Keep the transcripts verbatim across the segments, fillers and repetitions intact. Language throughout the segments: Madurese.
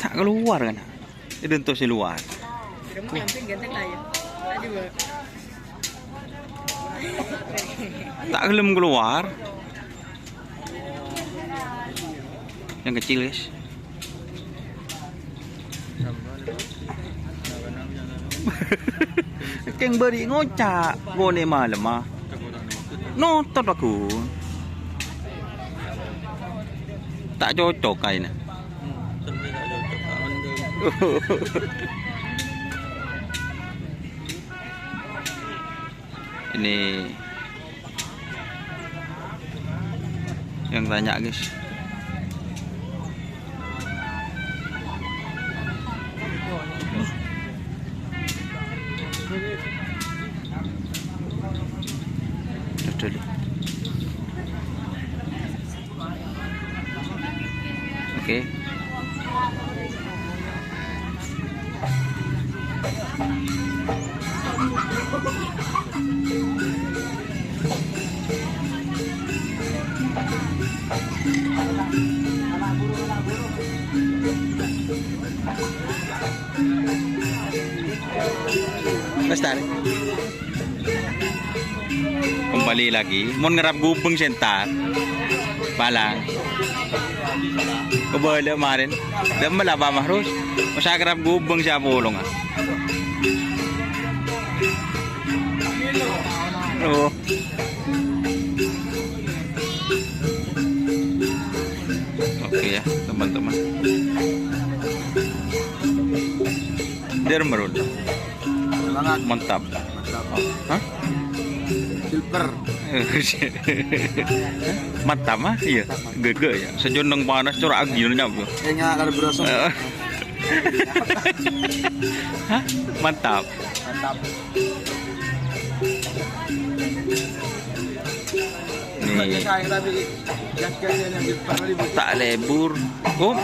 Ta' kalowar, kan? Èdhântos è lowar. Kamu nyamping ganteng lah ya. Aduh, Mbak. Ta' ghellem kalowar. Yang kecil, guys. Kèng bâri' ngoca', ghânèka malem, ah. Notot aku. Ta' cocok kaèna. Ini yang tanya, guys. Dodol. Oke. Lestari. Kembali lagi, mon ngerap gubeng sè entar. Palang. Kebal marèn. Dâmma la Pak Mahrus. Masa ngerap gubeng sè apolong, ah. Oh. Oke ya, teman-teman. Dia merun. Semangat. Mantap. Mantap. Hah? Silver. Mantap, ah? Iya. Gege ya. Sejuk neng panas, corak angin nyap. Kayaknya ada berasa. Eh. Hah? Mantap. Mantap. Nih. Saya tadi jaketnya yang silver. Tak lebur. Oh,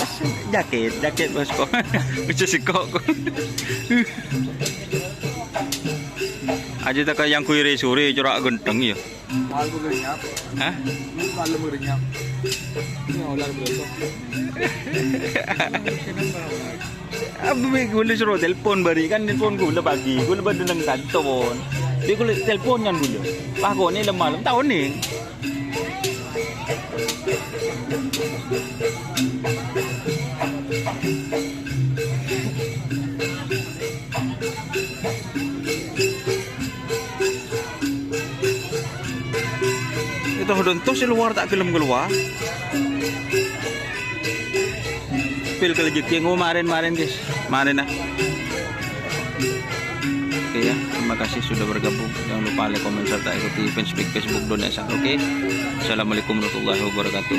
jaket, jaket bos kok. Lucu sih kok. Aja tak kayak yang kue sore, corak genteng ya. Malu renyap. Hah? Malu renyap. Ini ular besok. Abi ghulâ soro telpon bâri', kan telpon ghulâ pagi, ghulâ bâdâ neng kantor. Dhi ghulâ telpon kan ghulâ. Pas kone lem-malem taon nih. Itu udah entos di luar, tak gelem keluar. Pil ke rezeki ngomarin-marin, guys. Marin, ah. Oke ya, terima kasih sudah bergabung. Jangan lupa like, comment, serta ikuti fanspage Facebook Don Esa. Oke. Assalamualaikum warahmatullahi wabarakatuh.